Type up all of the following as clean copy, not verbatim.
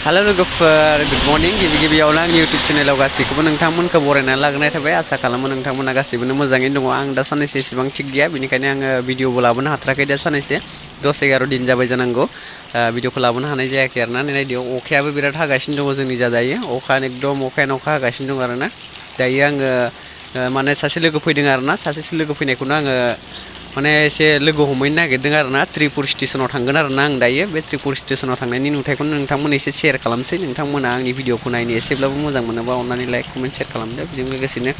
Halo लोगोफोर good morning गिबियावनो आंनि इउटिउब चेनेलाव गासैखौबो नोंथांमोनखौ बरायनानै लाग्रोनाय थाबाय आसा खालामो नोंथांमोना गासैबो मोजाङैनो दङ आं दा साननैसो एसेबां थिग गैया बेनिखायनो आङो भिडिअबो लाबोनो हाथाराखै दा साननैसो 10-11 दिन जाबाय जानांगौ भिडिअखौ लाबोनो हानाय जायाखै आरोना नायदो अखायाबो बिराद हागासिनो दङ जोंनि जादायो अखायानो अखा हागासिनो दङ आरोना दायो आङो माने सासे लोगो फैदों आरोना सासे लोगो फैनायखौनो आङो माने एसे लोगो हमहैनो नागिरदों आरोना त्रिपुर स्टेशनाव थांगोन आरोना आं दायो बे त्रिपुर स्टेशनाव थांनायनि नुथायखौनो नोंथांमोन एसे शेयार खालामसै नोंथांमोना आंनि भिडिअखौ नायनो एसेब्लाबो मोजां मोनोबा अननानै लाइक कमेन्ट शेयार खालामदो बेजों लोगोसेनो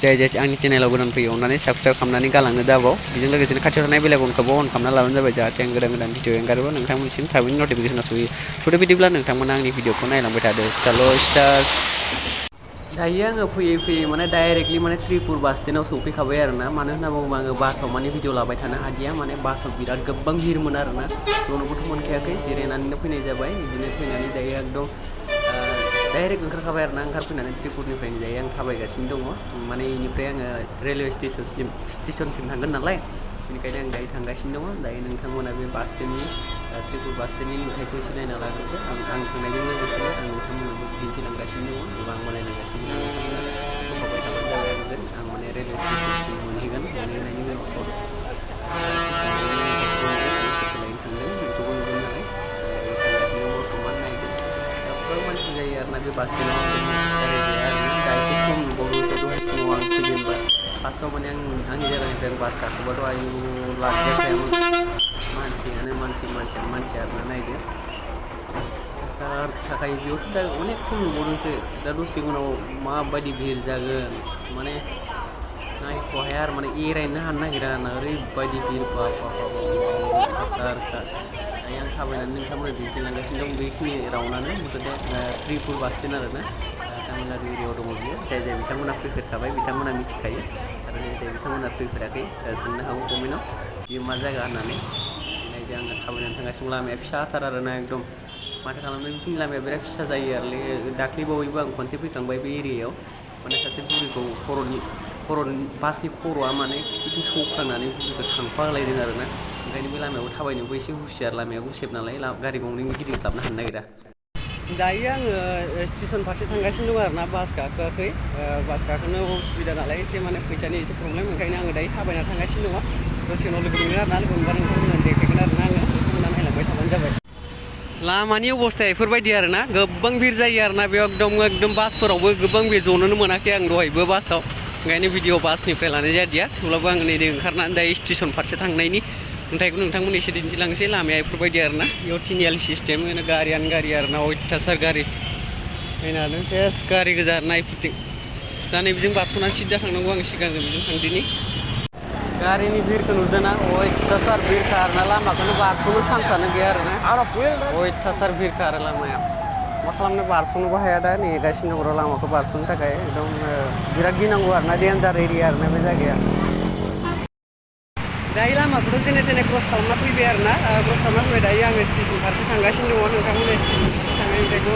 जाय आंनि चेनेलाव गोदान फैयो अननानै साबस्क्राइब खालामनानै गालांनो दाबाव बेजों लोगोसेनो खाथियाव थानाय बेल आइकनखौबो अन खालामना लाबानो जाबाय जाहाथे आं गोदान भिडिअ एंगारोबा नोंथांमोननिसिम थाबैनो नटिफिकेसना सहैयो थुदो बिदिब्ला नोंथांमोना आंनि भिडिअखौ नायलांबाय थादो चलो स्टार्ट दायो आङो फैयै माने डाइरेक्टलि माने त्रिपुर बास स्टेन्डआव सौफैखाबाय आरोना मानो होनना बुङोबा आङो बासाव माने भिडिअ लाबाय थानो हादिया माने बासाव बिराद गोबां भिरमोन आरोना जनोबोथ' मोनखायाखै जिरायनानैनो फैनाय जाबाय बिदिनो फैनानै दायो एकदम डाइरेक्ट ओंखारखाबाय आरोना ओंखारफैनानै त्रिपुरनिफ्रायनो दायो आं थाबायगासिनो दङ माने बेनिफ्राय आङो रेलवे स्टेशनसिम थांगोन नालाय बेनिखायनो आं दायो थांगासिनो दङ दायो नोंथांमोना बे बास स्टेन्डनि त्रिपुर बास स्टेन्डनि नुथायखौ एसे नायना लाग्रोदो आं थांनायजों लोगोसेनो आं नोंथांमोननोबो दिन्थिलांगासिनो दङ एबा आं बानायलांगासिनो दङ होफाबाय थाबानो जाबाय आं माने रेलवे स्टेशनसिम मोनहैनायनि उनाव बेखौबो नुगोन नालाय थांगासिनो बर्थमान नायदो गोबां मानसि जायो आरोना बे बास स्टेन्डआव जायगाया आरोना दा एसे खम नुबावदोंसो दहाय फुङाव आं फैजेनबा फार्स्टआव माने आंनि जायगानिफ्राय बास गाखोबाथ' आयु लाखियाखैमोन मानसि आरोना नायदो सार थाखाय बेयावथ' दा अनेक खम नुबावदोंसो दा दसे उनाव माबायदि भिर जागोन माने नायख' हाया आरो माने एरायनो हानो नागिरा आरोना ओरैबायदि भिर हासारखा दायो आं थाबायनानै नोंथांमोननो दिन्थिलांगासिनो दं बेखिनि राउन्डआनो मुथथे त्रिपुर बास स्टेन्ड आरोना तामिलनाडु एरियायाव दङ बियो जाय बिथांमोना फैफेरखाबाय बिथांमोना मिथिखायो आरो जाय बिथांमोना फैफेराखै सोंनो हागौ कमेन्टआव बियो मा जायगा होननानै नायदो आङो थाबायनानै थांगासिनो लामाया फिसाथार आरोना एकदम माथो खालामनो बेखिनि लामाया बिराद फिसा जायो आरोलै दाख्लैबावैबो आं खनसे फैखांबाय बे एरियायाव माने सासे बुरिखौ बासनि खर'आ माने खिथुथिं सौखांनानै बुरिखौ थांफालायदों आरोना ओंखायनो बे लामायाव थाबायनोबो एसे हुसियार लामाया गुसेब नालाय गारि गंनैनि गिदिंस्लाबनो हानो नागिरा दायो आङो स्टेसन फारसे थांगासिनो दं आरोना बास गाखोआखै बास गाखोनो उसुबिदा नालाय एसे माने फैसानि एसे प्रब्लेम ओंखायनो आङो दायो थाबायना थांगासिनो दङ दसे उनाव लोगो मोनगोन आरोना लोगो मोनबा नोंथांमोननो देखायगोन आरोना आङो नोंथांमोना नायलांबाय थाबानो जाबाय लामानि अबस्थाया बेफोरबायदि आरोना गोबां भिर जायो आरोना बेयाव एकदम बासफोरावबो गोबां भिर जनोनो मोनाखै आं दहायबो बासाव ओंखायनो भिडिअ बासनिफ्राय लानाय जादिया थेवब्लाबो आङो नै ओंखारनानै दायो स्टेसन फारसे थांनायनि नुथायखौ नोंथांमोन एसे दिन्थिलांसै लामाया बेफोरबायदि आरोना बेयाव थिनियालि सिस्टेम गारियानो गारि आरोना अयथासार गारि नायनानै फेस गारि गोजा नायफोरथिं दा नैबेजों बारस'नानै सिदा थांनांगौ आं सिगांजों बेजों थांदिनि गारिनि भिरखौ नुदोंना अयथासार भिरखा आरोना लामाखौनो बारस'नो चान्सआनो गैया आरोना अयथासार भिरखा आरो लामाया मा खालामनो बारस'नोबो हाया दा नेगासिनो दं लामाखौ बारस'नो थाखाय एकदम बिराद गिनांगौ आरोना डेन्जार एरिया आरोना बे जायगाया दायो लामाखौथ' जेने क्रस खालामना फैबाय आरोना क्रस खालामना फैबाय दायो आङो स्टेसन फारसे थांगासिनो दङ नोंथांमोननि स्टेसन थांनायनिफ्रायखौ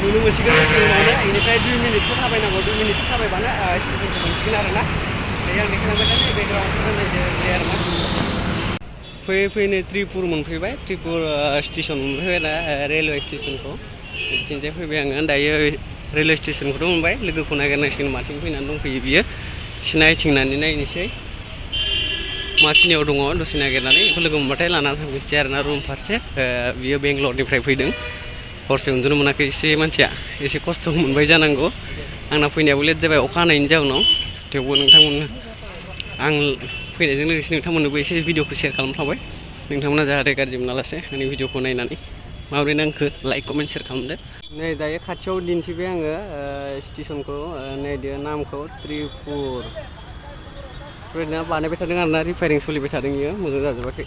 नुनो मोनसिगोन उनावनो बेनिफ्राय 2 मिनिटसो थाबायनांगौ 2 मिनिटसो थाबायबानो स्टेसनखौ मोनसिगोन आरोना दायो आं देखायलांबाय थानो बेकग्राउन्डखौ नायदो आरोना फैयै त्रिपुर मोनफैबाय त्रिपुर स्टेसन मोनफैबाय ना रेलवे स्टेसनखौ बिथिंजाय फैबाय आङो दायो रेलवे स्टेसनखौथ' मोनबाय लोगोखौ नागिरनांसिगोन माथिं फैनानै दंफैयो बियो सिनायथिंनानै नायनोसै माथिनियाव दङ दसे नागिरनानै बेखौ लोगो मोनबाथाय लानानै थांफिनसै आरोना रुम फारसे बियो बेंगलरनिफ्राय फैदों हरसे उन्दुनो मोनाखै एसे मानसिया एसे खस्थ' मोनबाय जानांगौ आंना फैनायाबो लेट जाबाय अखा हानायनि जाउनाव थेवबो नोंथांमोननो आं फैनायजों लोगोसे नोंथांमोननोबो एसे भिडिअखौ शेयार खालामखाबाय नोंथांमोना जाहाथे गाज्रि मोनालासे आंनि भिडिअखौ नायनानै माबोरै नांखो लाइक कमेन्ट शेयार खालामदो नै दायो खाथियाव दिन्थिबाय आङो स्टेसनखौ नायदो नामखौ त्रिपुर बेबायदिनो बानायबाय थादों आरोना रिपेयारिं सोलिबाय थादों इयो मोजां जाजोबाखै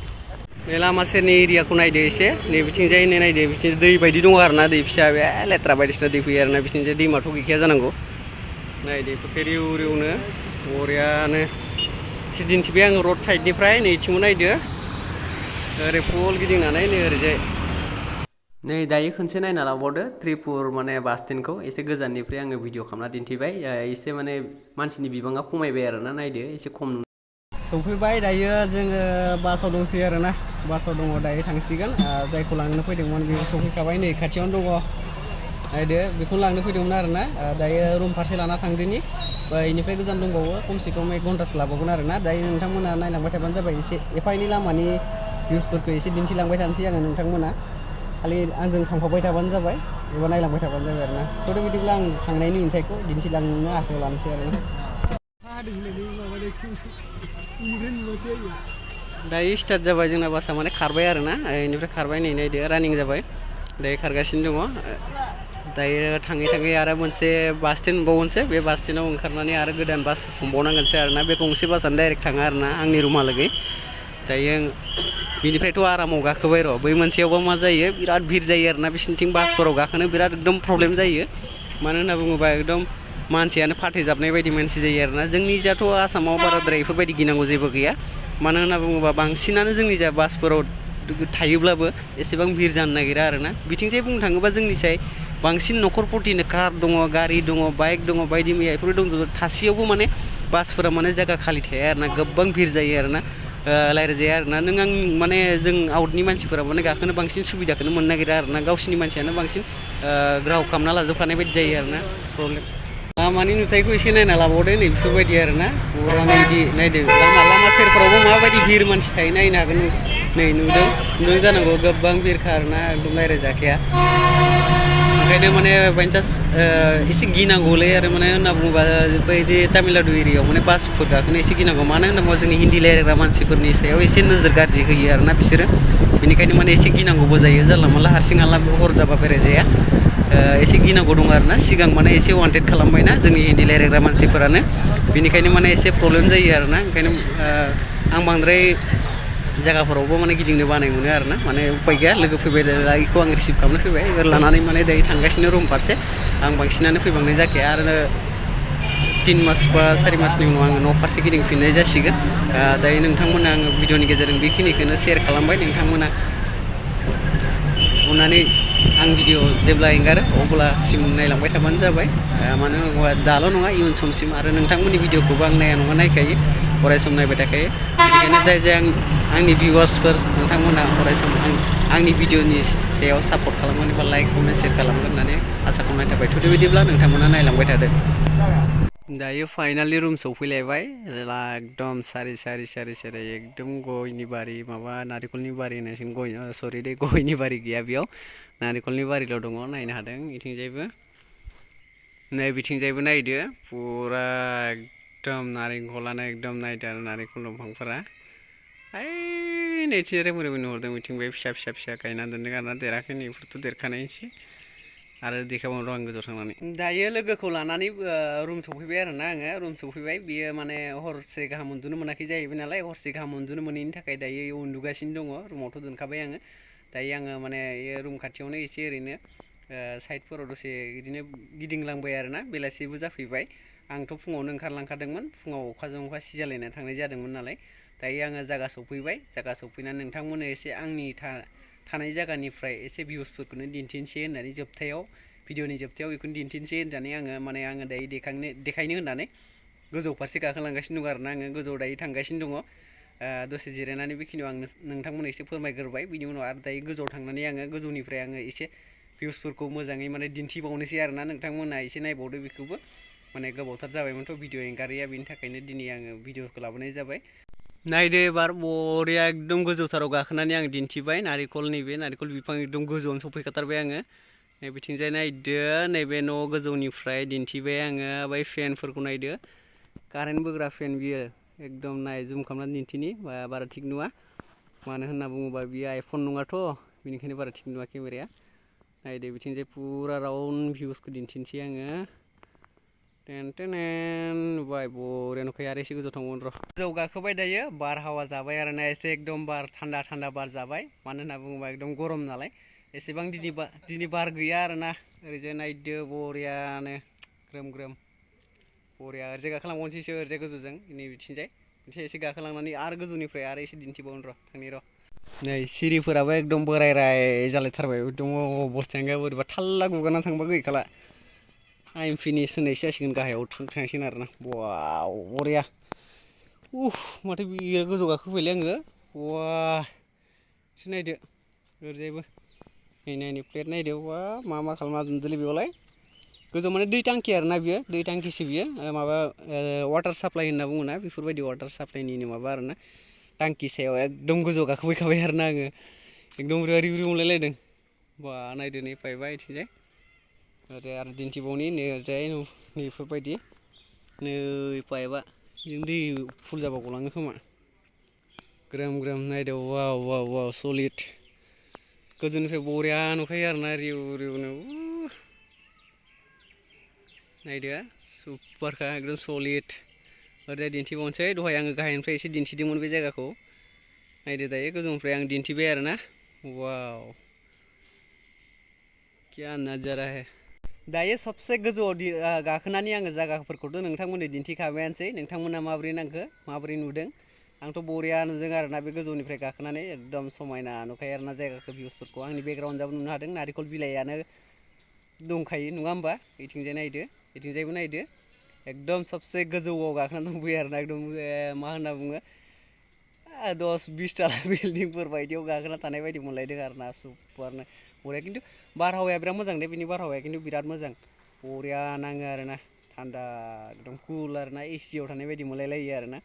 बे लामा सेरनि एरियाखौ नायदो एसे नैबिथिंजाय नायदो बिथिं दै बायदि दङ आरोना दै फिसा बे लेथ्रा बायदिसिना दै फैयो आरोना बिथिंजाय दैमाथ' गैखाया जानांगौ नायदो बेफोरखौ रिउ बरियानो एसे दिन्थिबाय आङो रड साइडनिफ्राय नैथिंबो नायदो ओरै फुल गिदिंनानै नै ओरैजाय नै दायो खनसे नायना लाबावदो त्रिपुर माने बास स्टेन्डखौ एसे गोजाननिफ्राय आङो भिडिअ खालामना दिन्थिबाय एसे माने मानसिनि बिबाङा खमायबाय आरोना नायदो एसे खम सौफैबाय दायो जोङो बासाव दंसै आरोना बासाव दङ दायो थांसिगोन जायखौ लांनो फैदोंमोन बेयो सौफैखाबाय नै खाथियावनो दङ नायदो बेखौ लांनो फैदोंमोन आरोना दायो रुम फारसे लाना थांदोनि बेनिफ्राय गोजान दंबावो खमसे खम 1 घन्टासो लाबावगोन आरोना दायो नोंथांमोना नायलांबाय थाबानो जाबाय एसे एफा एनै लामानि भिउसफोरखौ एसे दिन्थिलांबाय थानोसै आङो नोंथांमोना खालि आंजों थांफाबाय थाबानो जाबाय एबा नायलांबाय थाबानो जाबाय आरोना थ' बिदिब्ला आं थांनायनि नुथायखौ दिन्थिलांनो आखायाव लानोसै आरोना दायो स्टार्ट जाबाय जोंना बासआ माने खारबाय आरोना बेनिफ्राय खारबाय नै नायदो रानिं जाबाय दायो खारगासिनो दङ दायो थाङै थाङै आरो मोनसे बास स्टेन्ड मोनबावगोनसो बे बास स्टेन्डआव ओंखारनानै आरो गोदान बास हमबावनांगोनसो आरोना बे गंसे बासआनो डाइरेक्ट थाङा आरोना आंनि रुमहालागै दायो बिनिफ्रायथ' आरामाव गाखोबाय र' बै मोनसेयावबा मा जायो बिराद भिर जायो आरोना बिसिनिथिं बासफोराव गाखोनो बिराद एकदम प्रब्लेम जायो मानो होनना बुङोबा एकदम मानसियानो फाथैजाबनाय बायदि मानसि जायो आरोना जोंनि जाथ' आसामाव बाराद्राय बेफोरबायदि गिनांगौ जेबो गैया मानो होनना बुङोबा बांसिनानो जोंनि जा बासफोराव थायोब्लाबो एसेबां भिर जानो नागिरा आरोना बिथिंजाय बुंनो थाङोबा जोंनिसाय बांसिन न'खरफोरथिनो कार दङ गारि दङ बाइक दङ बायदि मैया बेफोर दंजोबो थासेयावबो माने बासफोरा माने जायगा खालि थाया आरोना गोबां भिर जायो आरोना रायज्लायजाया आरोना नों आं माने जों आउटनि मानसिफोरा माने गाखोनो बांसिन सुबिदाखौनो मोननो नागिरा आरोना गावसिनि मानसियानो बांसिन ग्राहक खालामना लाजोबखानाय बायदि जायो आरोना प्रब्लेम लामानि नुथायखौ एसे नायना लाबावदो नै बेफोरबायदि आरोना पुरा बिदि नायदो लामा सेरफोरावबो माबायदि भिर मानसि थायो नायनो हागोन नै नुदों जानांगौ गोबां भिरखा आरोना एकदम रायज्लायजाखाया ओंखायनो माने बायचान्स एसे गिनांगौलै आरो माने होनना बुङोबा बायदि तामिलनाडु एरियायाव माने बासफोर गाखोनो एसे गिनांगौ मानो होनना बुङोबा जोंनि हिन्दी रायज्लायग्रा मानसिफोरनि सायाव एसे नोजोर गाज्रि होयो आरोना बिसोरो बेनिखायनो माने एसे गिनांगौबो जायो जानला मानला हारसिं हाला हर जाबा बेरायजाया एसे गिनांगौ दं आरोना सिगां माने एसे वान्टेड खालामबायना जोंनि हिन्दी रायज्लायग्रा मानसिफोरानो बेनिखायनो माने एसे प्रब्लेम जायो आरोना ओंखायनो आं बांद्राय जायगाफोरावबो माने गिदिंनो बानाय मोनो आरोना माने उपाय गैया लोगो फैबाय बेखौ आं रिसिभ खालामनो फैबाय एबार लानानै माने दायो थांगासिनो रुम फारसे आं बांसिनानो फैबांनाय जाखाया आरो 3 मास बा 4 मासनि उनाव आङो न' फारसे गिदिंफिननाय जासिगोन दायो नोंथांमोना आङो भिडिअनि गेजेरजों बेखिनिखौनो शेयार खालामबाय नोंथांमोना अननानै आं भिडिअ जेब्ला एंगारो अब्लासिम नायलांबाय थाबानो जाबाय मानो होनोबा दाल' नङा इयुन समसिम आरो नोंथांमोननि भिडिअखौबो आं नाया नङा नायखायो अरायसम नायबाय थाखायो बेनिखायनो जाय आंनि भिउवार्सफोर नोंथांमोना अरायसम आंनि भिडिअनि सायाव सापर्ट खालामगोन एबा लाइक कमेन्ट शेयार खालामगोन होननानै आसा खालामनाय थाबाय थ' बिदिब्ला नोंथांमोना नायलांबाय थादो दायो फाइनालि रुम सौफैलायबाय एकदम सारि एकदम गयनि बारि माबा नारेंखलनि बारि होननायसिम गयनि बारि गैया बेयाव नारेंखलनि बारिल' दङ नायनो हादों बिथिंजायबो नै बिथिंजायबो नायदो पुरा एकदम नारेंखलानो एकदम नायदो आरो नारेंखल दंफांफोरा नैथिं रोमै नुहरदों बिथिं बे फिसा गायनानै दोनदों आरोना देराखै नैफोरथ' देरखानायसै आरो देखायबावनो र' आं गोजौआव थांनानै दायो लोगोखौ लानानै रुम सौफैबाय आरोना आङो रुम सौफैबाय बियो माने हरसे गाहाम उन्दुनो मोनाखै जाहैबाय नालाय हरसे गाहाम उन्दुनो मोनैनि थाखाय दायो उन्दुगासिनो दङ रुमावथ' दोनखाबाय आङो दायो आङो माने रुम खाथियावनो एसे ओरैनो साइडफोराव दसे बिदिनो गिदिंलांबाय आरोना बेलासिबो जाफैबाय आंथ' फुङावनो ओंखारलांखादोंमोन फुङाव अखाजों अखा सिजालायना थांनाय जादोंमोन नालाय दायो आङो जायगा सौफैबाय जायगा सौफैनानै नोंथांमोननो एसे आंनि थानाय जायगानिफ्राय एसे भिउसफोरखौनो दिन्थिनोसै होननानै भिडिअनि जोबथायाव बेखौनो दिन्थिनोसै होननानै आङो दायो देखायनो होननानै गोजौ फारसे गाखोलांगासिनो दं आरोना आङो गोजौआव दायो थांगासिनो दङ दसे जिरायनानै बेखिनियाव आं नोंथांमोननो एसे फोरमायग्रोबाय बिनि उनाव आरो दायो गोजौआव थांनानै आङो गोजौनिफ्राय आङो एसे भिउसफोरखौ मोजाङै माने दिन्थिबावनोसै आरोना नोंथांमोना एसे नायबावदो बेखौबो माने गोबावथार जाबायमोनथ' भिडिअ एंगारिया बेनि थाखायनो दिनै आङो भिडिअखौ लाबोनाय जाबाय नायदो एबार बरिया एकदम गोजौथाराव गाखोनानै आं दिन्थिबाय नारेंखल बिफां एकदम गोजौआवनो सफैखाथारबाय आङो नैबिथिंजाय नायदो नैबे न' गोजौनिफ्राय दिन्थिबाय आङो बै फेनफोरखौ नायदो कारेन्ट बोग्रा फेन बियो एकदम जुम खालामनानै दिन्थिनि बारा थिग नुवा मानो होनना बुङोबा बियो आइफन नङाथ' बेनिखायनो बारा थिग नुवा केमेराया नायदो बिथिंजाय पुरा राउन्ड भिउसखौ दिन्थिनोसै आङो नुबाय बरिया नुखायो आरो एसे गोजौ थांबावगोन र' गोजौ गाखोबाय दायो बारहावा जाबाय आरोना एसे एकदम बार थान्दा बार जाबाय मानो होनना बुङोबा एकदम गरम नालाय एसेबां दिनै बार गैया आरोना ओरैजाय नायदो बरियानो ग्रोम बरिया ओरैजाय गाखोलांबावनोसैसो ओरैजाय गोजौजों नै बिथिंजाय एसे गाखोलांनानै आरो गोजौनिफ्राय आरो एसे दिन्थिबावनो र' थांनि र' नै सिरिफोराबो एकदम बोराय जालायथारबाय दङ अबस्थायानो गैया बोरैबा थाल्ला गुगानानै थांबा गैखाला आइम फिनिस होननायसो जासिगोन गाहायाव थांसिगोन आरोना वाव बरिया माथो बिराद गोजौ गाखोफैबायलै आङो एसे नायदो ओरैजायबो नायनि प्लेट नायदो वा मा खालामना दोनदोलै बेयावलाय गोजौ माने दै टांकि आरोना बियो दै टांकिसो बियो माबा वाटार साप्लाइ होनना बुङोना बेफोरबायदि वाटार साप्लाइनिनो माबा आरोना टांकि सायाव एकदम गोजौ गाखोफैखाबाय आरोना आङो एकदम रिउ रिउ मोनलायलायदों बा नायदो नै पाइपआ इथिंजाय ओरै आरो दिन्थिबावनि नै ओरैजाय नैफोरबायदि नै पाइपआ बेजों दै फुल जाबा गलाङो खोमा ग्रोम ग्रोम नायदो वाव सलिड गोजौनिफ्राय बरिया नुखायो आरोना रिउ रिउनो नायदो सुपारखा एकदम सलिड ओरैजाय दिन्थिबावनोसै दहाय आङो गाहायनिफ्राय एसे दिन्थिदोंमोन बे जायगाखौ नायदो दायो गोजौनिफ्राय आं दिन्थिबाय आरोना वाव क्या नजारा है दायो सबसे गोजौआव गाखोनानै आङो जायगाफोरखौथ' नोंथांमोननो दिन्थिखाबायानोसै नोंथांमोना माबोरै नांखो माबोरै नुदों आंथ' बरिया नुदों आरोना बे गोजौनिफ्राय गाखोनानै एकदम समायना नुखायो आरोना जायगाखौ भिउसफोरखौ आंनि बेकग्राउन्डआवबो नुनो हादों नारिखल बिलाइआनो दंखायो नङा होमबा इथिंजाय नायदो इथिंजायबो नायदो एकदम सबसे गोजौआव गाखोनानै दंफैयो आरोना एकदम मा होनना बुङो 10-20 ताला बिल्डिंफोर बायदियाव गाखोना थानाय बायदि मोनलायदों आरोना सुपारनो बरिया खिन्थु बारहावाया बिराद मोजां दे बिनि बारहावाया खिन्थु बिराद मोजां बरिया नाङो आरोना थान्दा एकदम कुल आरोना एसियाव थानाय बायदि मोनलायलायो आरोना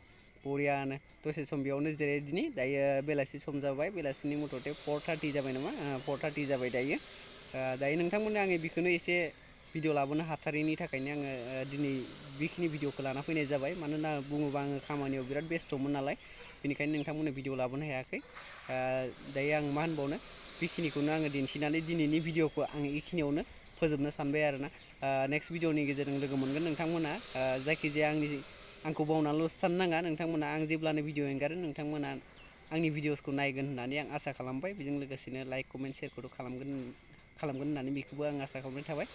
बरियानो दसे सम बेयावनो जिरायदिनि दायो बेलासि सम जाबाय बेलासिनि मथथे 4:30 जाबाय नामा 4:30 जाबाय दायो दायो नोंथांमोननो आङो बेखौनो एसे भिडिअ लाबोनो हाथारैनि थाखायनो आङो दिनै बेखिनि भिडिअखौ लाना फैनाय जाबाय मानोना बुङोबा आङो खामानियाव बिराद बेस्थ'मोन नालाय बेनिखायनो नोंथांमोननो भिडिअ लाबोनो हायाखै दायो आं मा होनबावनो बेखिनिखौनो आङो दिन्थिनानै दिनैनि भिडिअखौ आं बेखिनियावनो फोजोबनो सानबाय आरोना नेक्स्ट भिडिअनि गेजेरजों लोगो मोनगोन नोंथांमोना जायखिजाया आंखौ बावनानैल'सो थानो नाङा नोंथांमोना आं जेब्लानो भिडिअ एंगारो नोंथांमोना आंनि भिडिअसखौ नायगोन होननानै आं आसा खालामबाय बेजों लोगोसेनो लाइक कमेन्ट शेयारखौथ' खालामगोन होननानै बेखौबो आं आसा खालामनाय थाबाय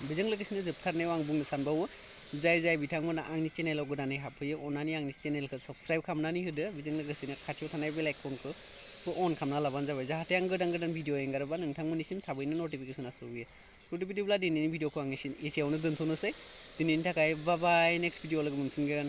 बेजों लोगोसेनो जोबथारनायाव आं बुंनो सानबावो जाय बिथांमोना आंनि चेनेलाव गोदानै हाबफैयो अननानै आंनि चेनेलखौ साबस्क्राइब खालामनानै होदो बेजों लोगोसेनो खाथियाव थानाय बेल आइकनखौ अन खालामना लाबानो जाबाय जाहाथे आं गोदान भिडिअ एंगारोबा नोंथांमोननिसिम थाबैनो नटिफिकेसना सहैयो गथ' बिदिब्ला दिनैनि भिडिअखौ आं एसेयावनो दोनथ'नोसै दिनैनि थाखाय बाय नेक्स्ट भिडिअ लोगो मोनफिनगोन